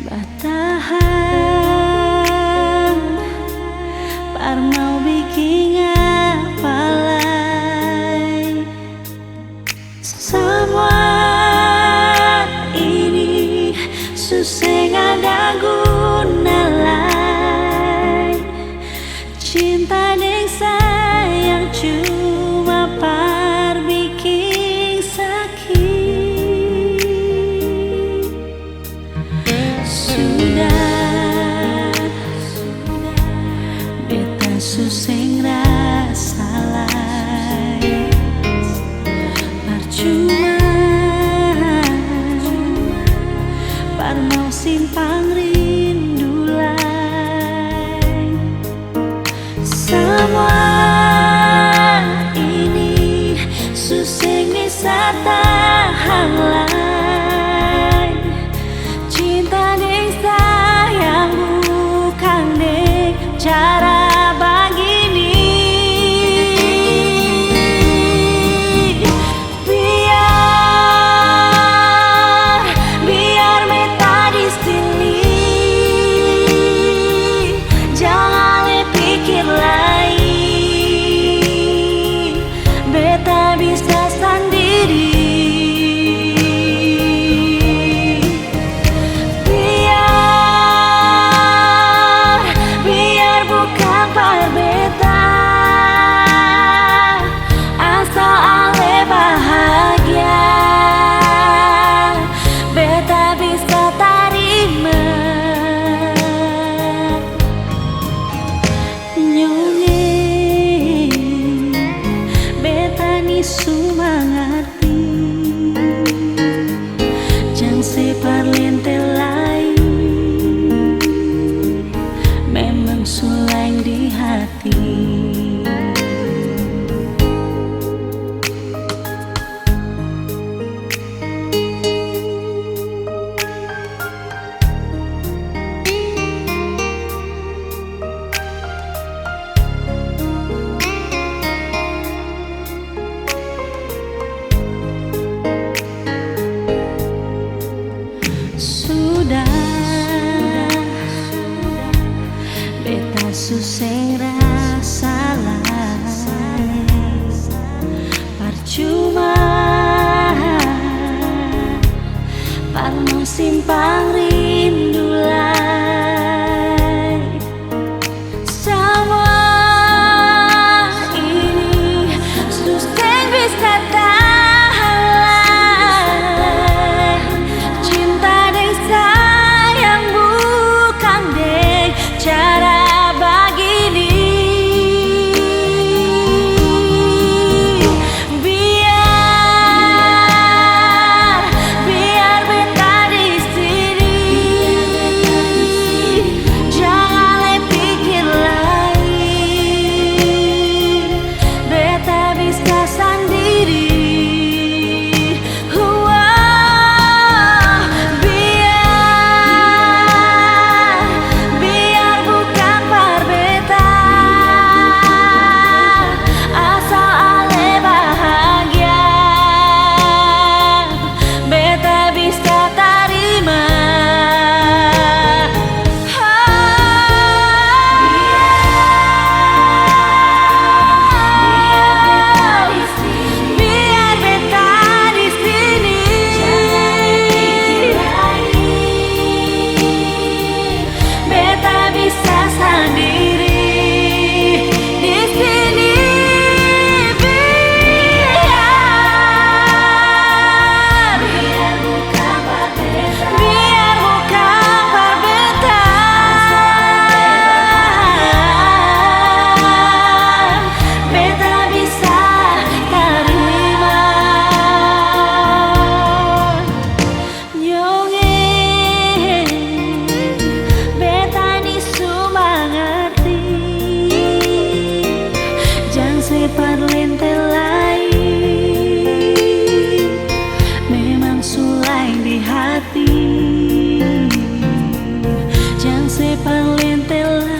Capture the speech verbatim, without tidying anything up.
Batahang, par mau biking apa lai? Samua ini su seng ada guna lai. Cinta deng sayang cuma par biking saki. Sudah, beta su seng rasa lai. Parcuma, par mau simpang rindu lai. Samua ini su seng bisa tahang lai. Cinta deng sayang bukang deng cara bagini. Biar, biar beta di sini, jang ale pikir lai, beta bisa sandiri. Biar, biar bukang par beta, asal ale bahagia, beta bisa tarima. Nyong e, beta ni su mangarti. Jang se par lente lai, memang su laeng di hati. Sudah, beta su seng rasa lai. Parcuma, par mau simpang rindu lai. Samua ini su seng bisa tahan lai. Cinta deng sayang bukang deng cara bagini. Biar, biar beta di sini, jang ale pikir lai, beta bisa sandiri. Wah, biar, biar bukang par beta, asal ale bahagia, beta bisa tarima. Biar beta di sini, beta bisa sandiri di sini. Biar, biar bukang par beta, beta bisa tarima. Nyong e, beta ni su mangarti. Jang se par lente lai, memang su laeng di hati. Jang se par lente lai.